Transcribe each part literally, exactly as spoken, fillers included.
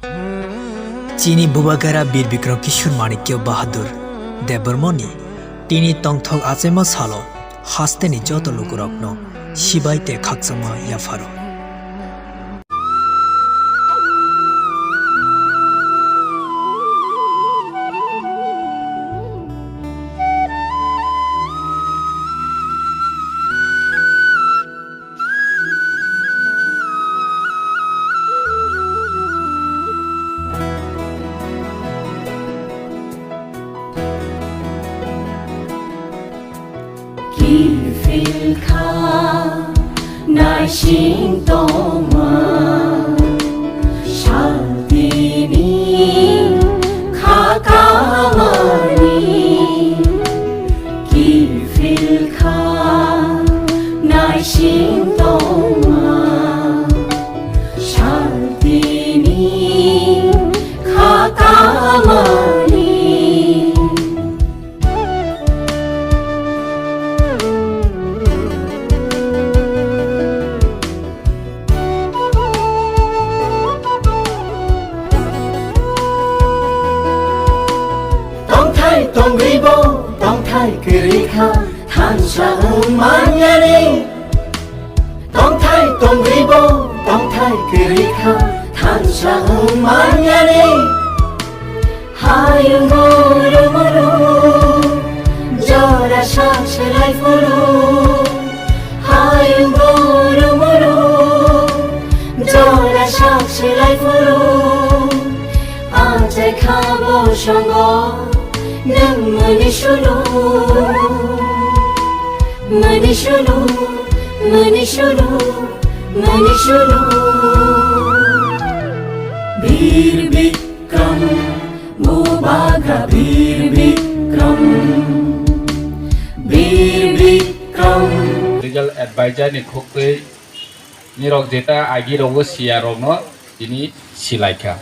Chini Bubagra Bir Bikram Kishore Manikya Bahadur Debbarmani tini tongthok achaima salo hasteni joto lukurokno sibai tei khakchangma yapharo. Kiphil kha naising tongma, saltini kha kamani. Kiphil kha naising tongma, saltini kha kamani. Tongthai tongribo, tongthai kwrwi kha, thansa wng manyani. Tongthai tongribo, tongthai kwrwi kha, thansa wng manyani. Hayung guru guru, jora sak selai phuru. Hayung guru guru, jora sak selai phuru. Achai kha bo songo, nwng mani sulu, mani sulu, mani sulu, mani sulu. Bir Bikram, Bubagra Bir Bikram, Bir Bikram. Legal advisor ni khuktwi nirok jeta agi rogo siya rokno tini silaikha.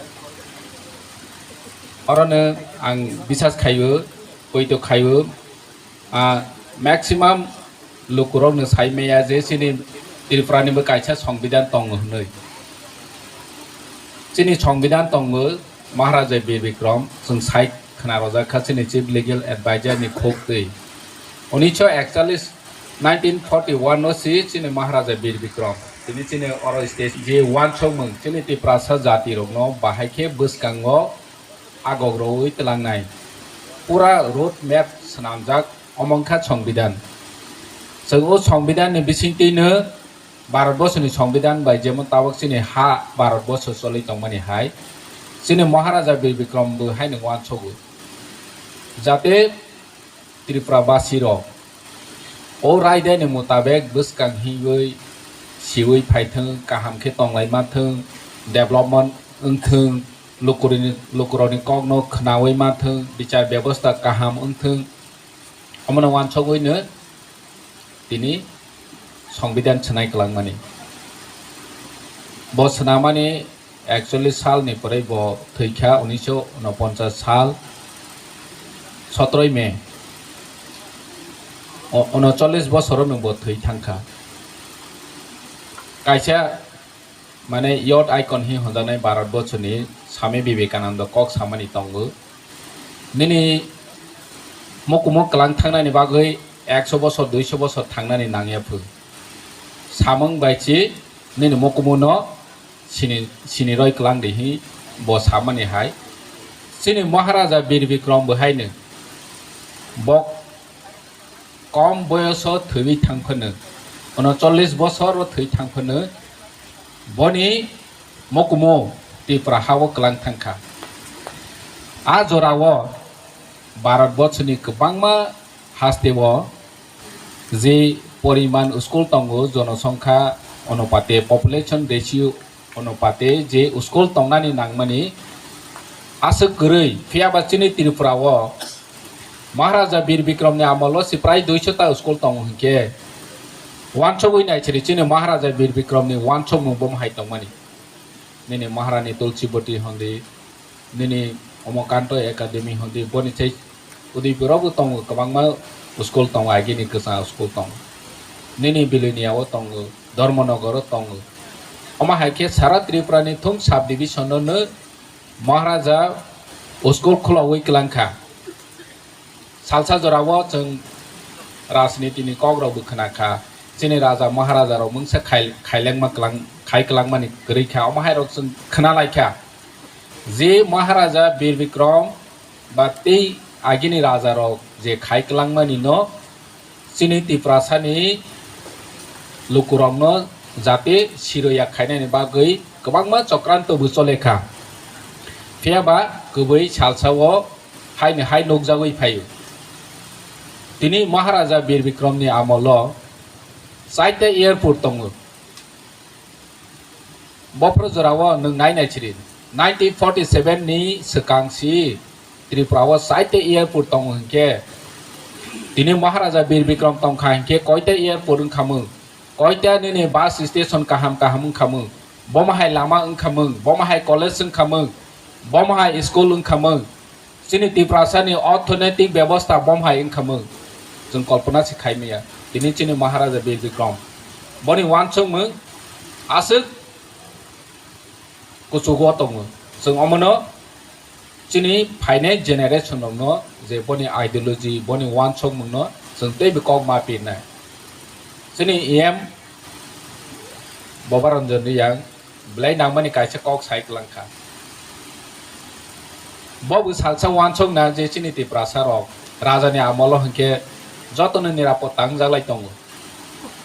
Orono ang bisas khaio, poito khaio, ah, maximum lukurokno sai maya je chini Tripura ni bo kaisa songbidan tongo hwnwi. Chini songbidan tongo Maharaja Bir Bikram, chwng sai khna rojak kha chini Chief Legal Advisor ni khuktwi. Unisho ekchallis, nineteen forty one no si chini Maharaja Bir Bikram. Tini chini oro stage je wansokmung chini Tiprasa jati rokno bahai khe bwskango agok rwui twlangnai. Pura road map swnamjak omo wngkha songbidan. Chwng o songbidan ni bisingtwi no Bharat borsoni songbidan bai jemon tabok chini ha Bharat borso choli tongmani hai, chini Maharaja Bir Bikram bo haino wansogwi, jate Tripura basi rok o raidai ni mutabek bwskang hingwi siwi phaithwng, kaham khe tonglai manthwng, development wngthwng, lukurokni, lukurokni kokno khnawi manthwng, bichar bebosta kaham wngthwng, omono wansogwino tini songbidan swnai kwlangmani. Bo swnamani ekchollis salni pore bo thwikha, unisho unoponchas sal, sotroi May. O-, unocholish bosorono bo thwi thangkha. Kaisa, mane, youth icon hi honjaknai Bharat borsoni Swami Vivekananda kok samani tongo. Nini mukumu kwlang thangnani bagwi ekso bosor, duiso bosor thangnani nangya phu. Samung bai chi nini mukumuno sini, sini roi kwlang di hi bo samani hai. Chini Maharaja Bir Bikram bo haino bok kom boyoso thwiwi thang phano, ono chollish bosor o thwi thang phano, boni mokumo Tripura ha o kwlang thang kha. A jora o Bharat borsoni kwbangma haste o je poriman school tongo, jonosongkha onupate, population ratio onupate je school tongnani nangmani aswk kwrwi, phiya ba chini Tripura o Maharaja Bir Bikram ni amol o se prai duiso ta school tongo hinkhe, wansogwi nai siri chini Maharaja Bir Bikram ni wansokmung bo hai tongmani. Nini Maharani Tulsibati hondi, nini Omokanto Academy hondi, boni chai Udaipur o bo tongo, kwbangma school tongo, agini kwchang school tongo. Nini Bilonia o tongo, Dharmanagar o tongo. Omo hai khe sara Tripura ni thum sub division no no Maharaja school khulaui kwlangkha. Salsa jorao chwng rajniti ni kok rok bo khwnakha. Chini raja maharaja rok mungsa khai-, khailengma kwlang-, khai kwlangmani kwrwi kha. Omo hai rok chwng khwnalaikha. Je maharaja Bir Bikram ba tei agini raja rok je khai kwlangmani no chini Tiprasani lukurokno jate siroya khainani bagwi kwbangma chokranto bo cholekha. Phiyaba kwbwi salsao haini hai nukjagwi phaio. Tini Maharaja Bir Bikramni amolo chaita airport tongo. Bophro jorao nwng nai nai chiri. Nineteen forty seven ni swkang si Tripura o chaita airport tongo hinkhe, tini Maharaja Bir Bikram tongkha hinkhe koita airport wngkhamung, koita nini bus station kaham kaham wngkhamung, bomo hai lama wngkhamung, bomo hai college wngkhamung, bomo hai school wngkhamung. Chini Tiprasani orthonetik bebosta bomo hai wngkhamung. Chwng kolpona se khaimaya. Tini chini Maharaja Bir Bikram. Boni wansukmung aswk kuchugo tongo. Chwng omono chini phainai generation rokno je boni ideology, boni wansukmungno chwng teibo kok ma pirnai. Chini E M Boba Ranjan Riyang belai nangmani kaisa kok sai kwlangkha. Bo bo salsa wansukna je chini Tiprasa rok rajani amolo hinkhe jotono nirapod tangjaklai tongo.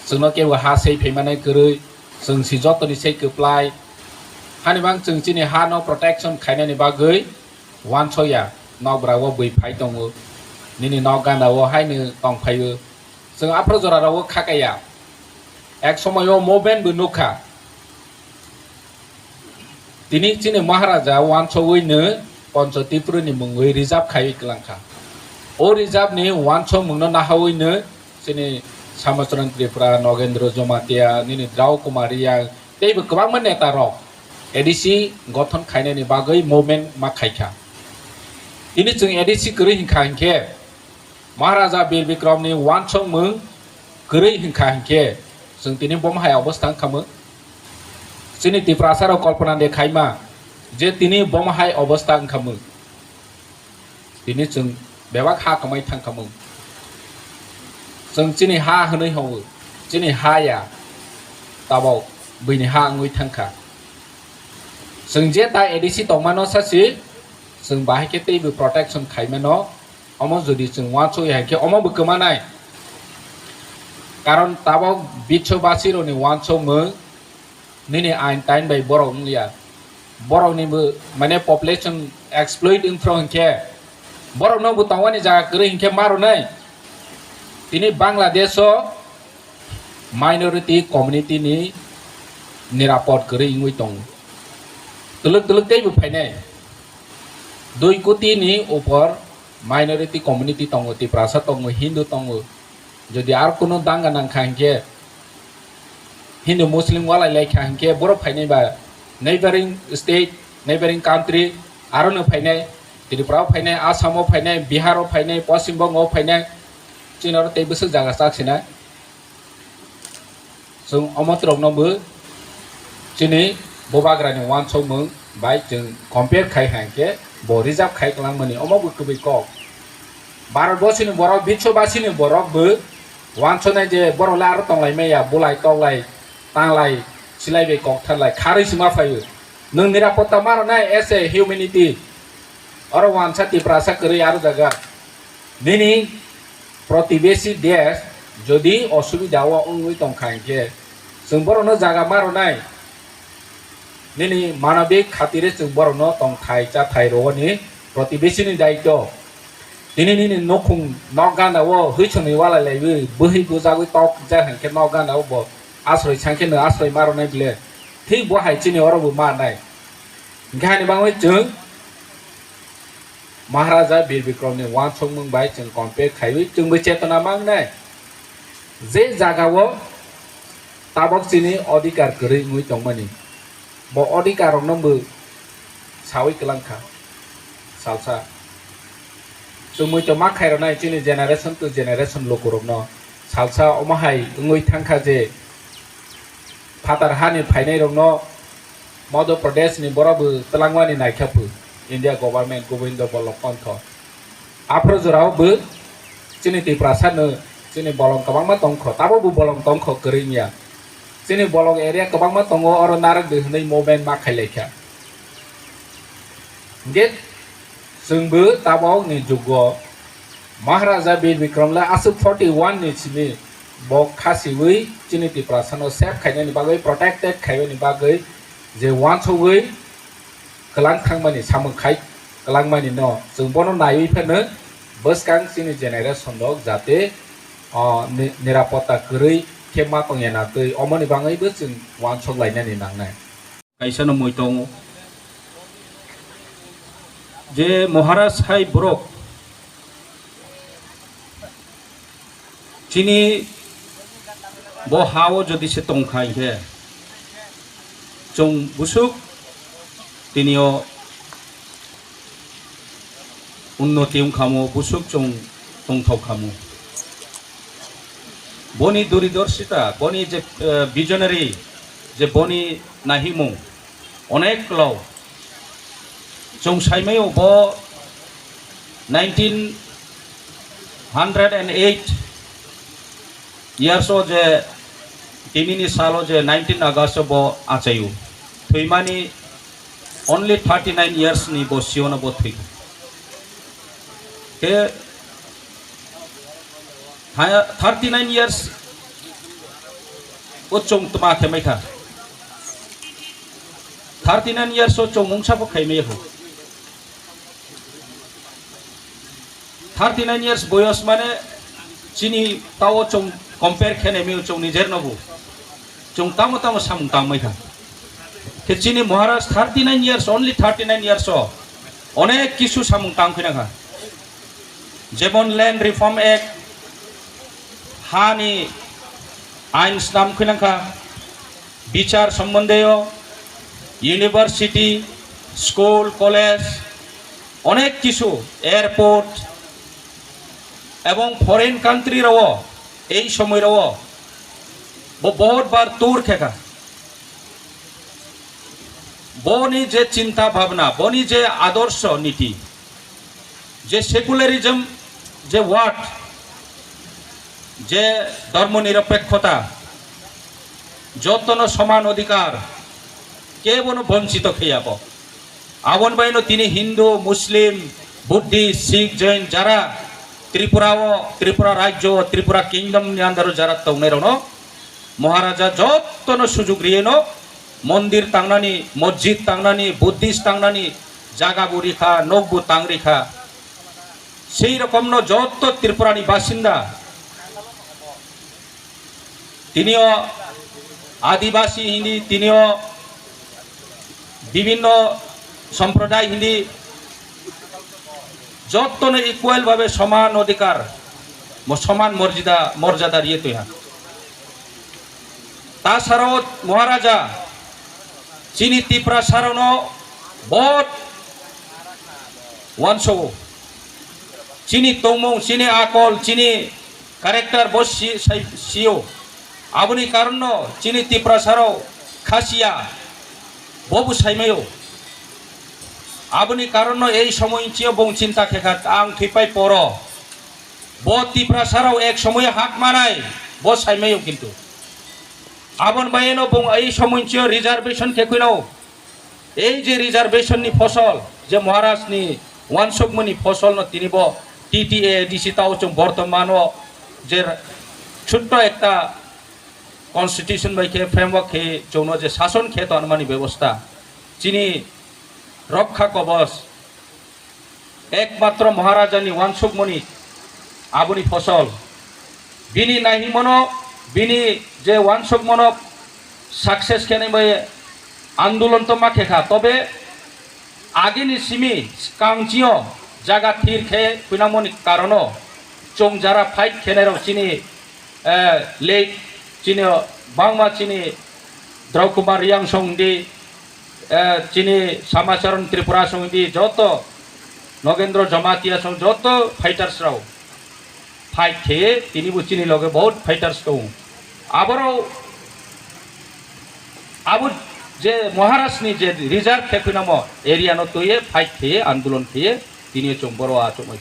Chwngno kebo ha sei phaimanai kwrwi, chwng si jotoni sei kwplai. Hani bang chwng chini ha no protection khainani bagwi wansokya, nokbra o bwi phai tongo, nini nok gana o haino tong phaio. Chwng aphro jora rogo kha kaya. Ek somoio movement bo nukha. Tini chini Maharaja wansogwi no Pancho Tripura ni mungwi reserve khaiwi kwlangkha. O reserve ni wansokmung no nahawi no chini Samacharan Tripura, Nogendra Jamatia, nini Drau Kumar Riyang, teibo kwbangma neta rok A D C gothon khainani bagwi movement ma khaikha. Tini chwng A D C kwrwi hinkha hinkhe, Maharaja Bir Bikram ni wansokmung kwrwi hinkha hinkhe, chwng tini bomo hai obostha wngkhamung. Chini Tiprasa rok kolpona de khaima je tini bomo hai obostha wngkhamung. Tini chwng bebak ha kwmai thangkhamung. Chwng chini ha hwnwi hwngo, chini ha ya, tabok bwini ha wngwi thangkha. Chwng je ta A D C tongmano sasi, chwng bahai khe teibo protection khaimano, omo jodi chwng wansokya hinkhe omo bo kwmanai. Karon tabok Biswobasirokni wansokmung nini ain tain bai borok wngya. Borokni bo, mane, population exploit wngphro hinkhe borokno bo tongmani jaga kwrwi hinkhe ma rwnai. Tini Bangladesh o minority community ni nirapod kwrwi wngwi tongo. Twlwk twlwk teibo phainai. Dui koti ni upor minority community tongo, Tiprasa tongo, Hindu tongo. Jodi ar kunu danga nangkha hinkhe, Hindu Muslim walai laikha hinkhe borok phainai ba neighboring state, neighboring country, aro no phainai, Tripura o phainai, Assam o phainai, Bihar o phainai, Poschim Bongo o phainai, chini oro tei bwswk jaga chak sinai. Chwng omo twrwkno bo chini bubagrani wansokmung bai chwng compare khai hai khe bo reserve khai kwlangmani omo bo kwbwi kok. Bharat borsoni borok, Biswobasini borok bo wansoknai je borok le aro tonglai maya, bulai toklai, tanglai, silai bai kok tharlai, kharwi se ma phaio. Nwng nirapotta ma rwnai as a humanity. Oro wansa Tiprasa kwrwi aro jaga. Nini protibesi desh jodi osubida o wngwi tongkha hinkhe, chwng borokno jaga ma rwnai. Nini manobik khatire chwng borokno tongthai chathai rwani protibesini daityo. Tini nini nukhung nok gana o hwisongni walai laiwi bwhwi bujagwi tok jak hinkhe nok gana o bo asroi sankhe nwng asroi ma rwnai bile. Thik bo hai chini oro bo ma nai. Hinkhe hani bangwi chwng Maharaja Bir Bikramni wansukmung bai chwng compare khaiwi chwngbo chetona mangnai. Je jagao tabok chini odhikar kwrwi wngwi tongmani, bo odhikar rokno bo sawi kwlangkha salsa. Chwng muitu ma khairoknai chini generation to generation lukurokno salsa omo hai wngwi thangkha je phatar hani phainairokno Madhya Pradesh ni borok bo twlangmani naikha phu. India government Gobindo Ballabh Pant. Aphuru jorao bo chini Tiprasa no chini bolong kwbangma tongkho, tabo bo bolong tongkho kwrwngya. Chini bolong area kwbangma tongo, oro narwk de hwnwi movement ma khailaikha. Hingke chwngbo tabokni jugo Maharaja Bir Bikram le aswk forty one ni simi bo khasiwi chini Tiprasano save khainani bagwi, protected khainani bagwi je wansugwi kwlang thangmani samung khai kwlangmani no chwng bono naiwi phano bwskang chini generation rok jate, o, ni-, nirapotta kwrwi khe ma tongya na twi omoni bagwi bo chwng wansuk lainani nangnai. Kaisa no moi tongo je Maharaj hai borok chini bo ha o jodi se tongkha hinkhe chwng busuk tini o unnoti wngkhamu, busuk chwng tongthok khamu. Boni duridorsita, boni je, eh, visionary, je boni nahimung, onek klau. Chwng saimaio bo nineteen hundred and eight years o je tinini salo je nineteen August o bo achaio. Thwimani only thirty nine years ni bo siono bo thwi. Te ha-, thirty nine years o chwng tma khe mai kha. Thirty nine years o chwng mungsa bo khai mai kho. Thirty nine years boyos mane chini tao chwng compare khe nai mio chwng nijer no bo. Chwng tamo tamo samung tang mai kha. Khe chini Maharaj thirty nine years, only thirty nine years o onek kisu samung tang khina kha. Jemon Land Reform Act, hani ain snam khina kha. Bichar sombondheyo, university, school, college, onek kisu, airport, ebong foreign country rao ei somoi rao bo bahut bar tour khe kha. Boni je chinta bhabna, boni je adorsho niti, je secularism, je word, je dhormo nirapekkhota, jotono soman odhikar, kebono bonchito kheyabo. Aboni baino tini Hindu, Muslim, Buddhist, Sikh, Jain jara Tripura o, Tripura rajyo o, Tripura kingdom ni under o jara tongnai rokno Maharaja jotono sujuk riyeno mondir tangnani, mosjid tangnani, Buddhist tangnani jaga bo rikha, nok bo tang rikha. Sei rokomno joto Tripura ni basinda, tinio Adibasi hindi, tinio bibinno somproday hindi, jotono equal bhabe soman odhikar, mo-, soman morjida, morjada riye toiha. Tasaro Maharaja chini Tiprasarokno bot wansogo. Chini tongmung, chini akol, chini character bo si-, sai-, sio. Aboni karonno chini Tiprasarok khasiya, bo bo saimaio. Aboni karonno ei somoy chio bong chinta khe kha, ang thwipai poro. Bo Tiprasarok ek somoy hak manai, bo saimaio kintu. Aboni bayeno bong ei somoy chio reservation khe khwino. Ei je reservation ni phosol, je Maharaj ni wansukmani phosol no tini bo T T A D C tao chwng bortoman o je chutto ekta constitution bai khe framework khe chwngno je sason khe tonmani bebosta. Chini rokha kobos ekmatro Maharaja ni wansukmani aboni phosol. Bini naihimono, bini je wansukmano success khenai bai andolon to ma khe kha, tobe agini simi skangchio jaga thir khe khwinamoni karono chwng jara fight khenai rok chini, eh, late chini bangma chini Draukumar Riang song di, eh, chini Samacharan Tripura song di, joto Nogendro Jamatia song joto fighters rao fight khe tini bo chini loge bahut fighters tong. Aborok abo je Maharashtra ni je reserve khe phino mo area no twiye fight kheye andolon kheye tini chwng boro achuk mai.